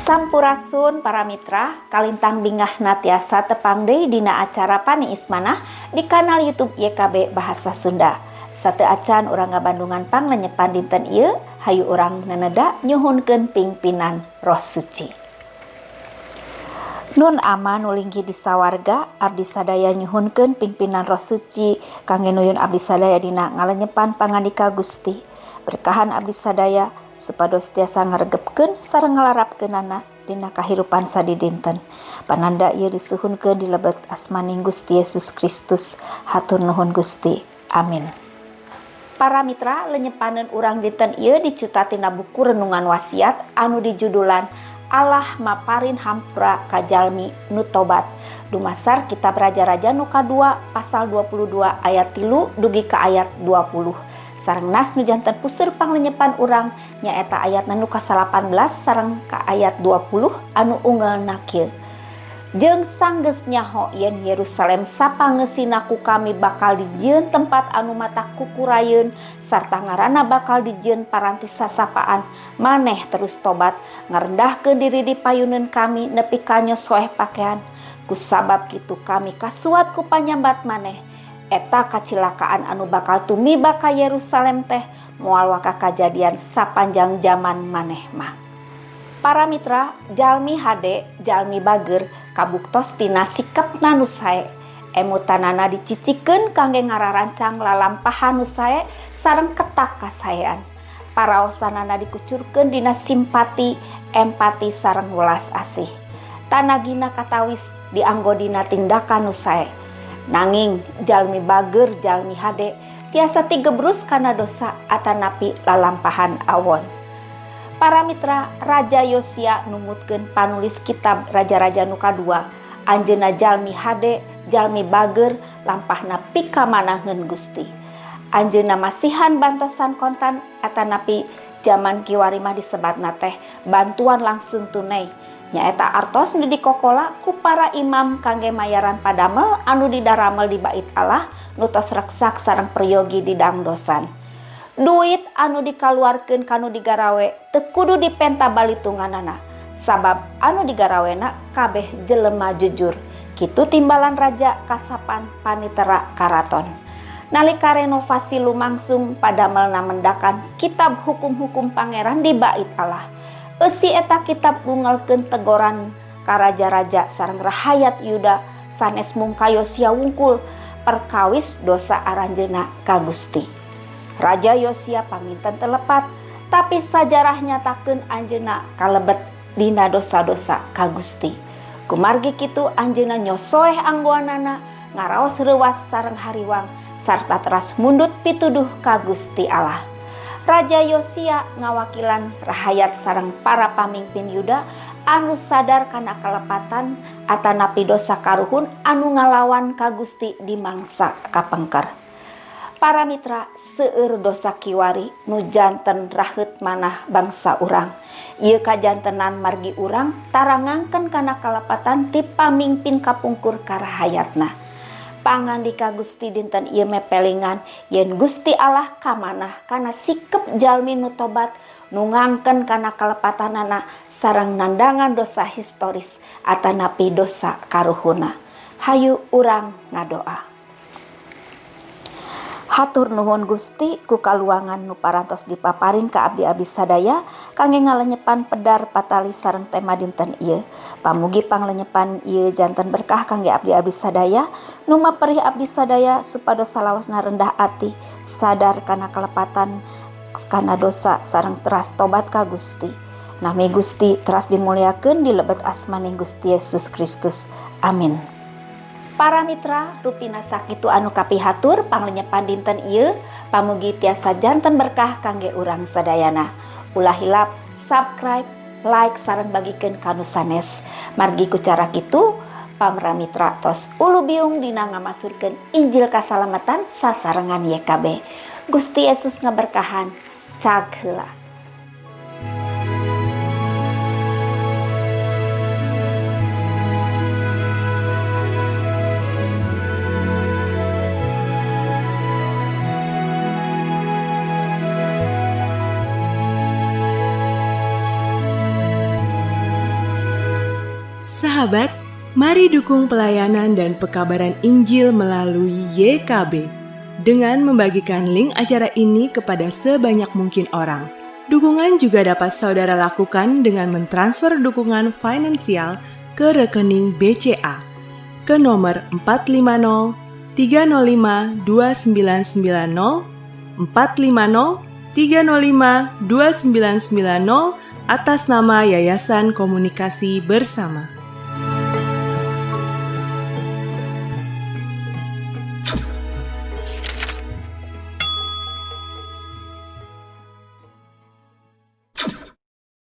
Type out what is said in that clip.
Sampurasun para mitra, kalintang bingahna tiasa tepang deui dina acara Paniis Manah di kanal YouTube YKB Bahasa Sunda. Sateuacan urang ngabandungan panglenyepan dinten ieu, hayu urang neneda nyuhunkeun pingpinan Roh Suci. Nun Ama nu linggih di sawarga, abdi sadaya nyuhunkeun pingpinan Roh Suci kangge nuyun abdi sadaya dina ngalenyepan pangandika Gusti. Berkahan abdi sadaya supados tiasa ngaregepkeun sareng ngalarapkeunana dina kahirupan sadidinten. Pananda ieu disuhunkeun di lebet asmaning Gusti Yesus Kristus. Hatur nuhun Gusti. Amin. Para mitra, lenyepaneun urang dinten ieu dicuta tina buku Renungan Wasiat anu dijudulan Allah Maparin Hampura ka Jalmi Nu Tobat. Dumasar Kitab Raja-Raja nu kadua pasal 22 ayat 3 dugi ka ayat 20. Sareng nas nu janten puseur panglenyepan urang nyaeta ayat nu ka-18 sareng ka ayat 20 anu unggelna kieu. Jeung sanggeus nyaho yen Yerusalem sapangeusina ku kami bakal dijieun tempat anu matak kukurayeun sarta ngaranna bakal dijieun paranti sasapaan, maneh terus tobat ngarendahkeun diri di payuneun kami nepi ka nyosoeh pakean. Kusabab kitu kami kasuat ku panyambat maneh. Eta kacilakaan anu bakal tumiba ka Yerusalem teh moal waka kajadian sapanjang zaman maneh mah. Para mitra, jalmi hade, jalmi bager kabuktos tina sikapna nu sae. Emutanana dicicikeun kangge ngararancang lalampahan nu sae sareng ketak kasaean. Paraosanana dikucurkeun dina simpati, empati sareng welas asih. Tanagina katawis dianggo dina tindakan nu sae. Nanging jalmi bager, jalmi hade tiasa tigebrus kana dosa atanapi lalampahan awon. Para mitra, Raja Yosia numutkeun panulis kitab Raja-Raja nu kadua. Anjeunna jalmi hade, jalmi bager, lampahna pikamanaheun Gusti. Anjeunna masihan bantosan kontan atanapi jaman kiwari mah disebatna teh bantuan langsung tunai. Nyaeta artos nu dikokola ku para imam kangge mayaran padamel anu didaramel di bait Allah nu tos reksak sareng peryogi di dangdosan. Duit anu dikaluarkeun kanu digarawe teu kudu dipenta balitunganana, sabab anu digarawena kabeh jelema jujur. Kitu timbalan raja kasapan panitera karaton. Nalika renovasi lumangsung padamelna mendakan kitab hukum-hukum pangeran di bait Allah. Eusi eta kitab ngungelkeun tegoran ka raja-raja sareng rahayat Yuda sanes mung ka Yosia wungkul perkawis dosa aranjeunna ka Gusti. Raja Yosia panginten telepat, tapi sajarah nyatakeun anjeunna kalebet dina dosa-dosa ka Gusti. Kumargi kitu anjeunna nyosoeh anggoanana, ngaraos reuwas sareng hariwang sarta teras mundut pituduh ka Gusti Allah. Raja Yosia ngawakilan rahayat sareng para pamimpin Yuda anu sadar kana kalepatan atanapi dosa karuhun anu ngalawan ka Gusti di mangsa kapengker. Para mitra, seueur dosa kiwari nu janten raheut manah bangsa urang. Ieu kajantenan margi urang tarangangkeun kana kalepatan ti pamimpin kapungkur ka rahayatna. Pangandika Gusti dinten ieu mepelingan yen Gusti Allah kamanah kana sikep jalmi nu tobat nu ngangken kana kalepatanana sareng nandangan dosa historis atanapi dosa karuhuna. Hayu urang ngadoa. Hatur nuhun Gusti ku kaluangan nu parantos dipaparin ka abdi-abdi sadaya kangge ngalenyepan pedar patali sareng tema dinten ieu. Pamugi panglenyepan ieu janten berkah kangge abdi-abdi sadaya nu maperih abdi sadaya supados salawasna rendah ati, sadar kana kalepatan kana dosa sareng teras tobat ka Gusti. Nami Gusti teras dimuliakeun di lebet asmaning Gusti Yesus Kristus. Amin. Para mitra, rupina sakitu anu kapihatur panglenyepan dinten ieu, pamugi tiasa janten berkah kangge urang sadayana. Ulah hilap subscribe, like sareng bagikeun ka nu sanes. Margi ku cara kitu para mitra tos ulu biung dina ngamasurkeun Injil kasalamatan sasarengan YKB. Gusti Yesus ngaberkahan. Cag heula. Sahabat, mari dukung pelayanan dan pekabaran Injil melalui YKB dengan membagikan link acara ini kepada sebanyak mungkin orang. Dukungan juga dapat saudara lakukan dengan mentransfer dukungan finansial ke rekening BCA ke nomor 450 305 2990 450 305 2990 atas nama Yayasan Komunikasi Bersama.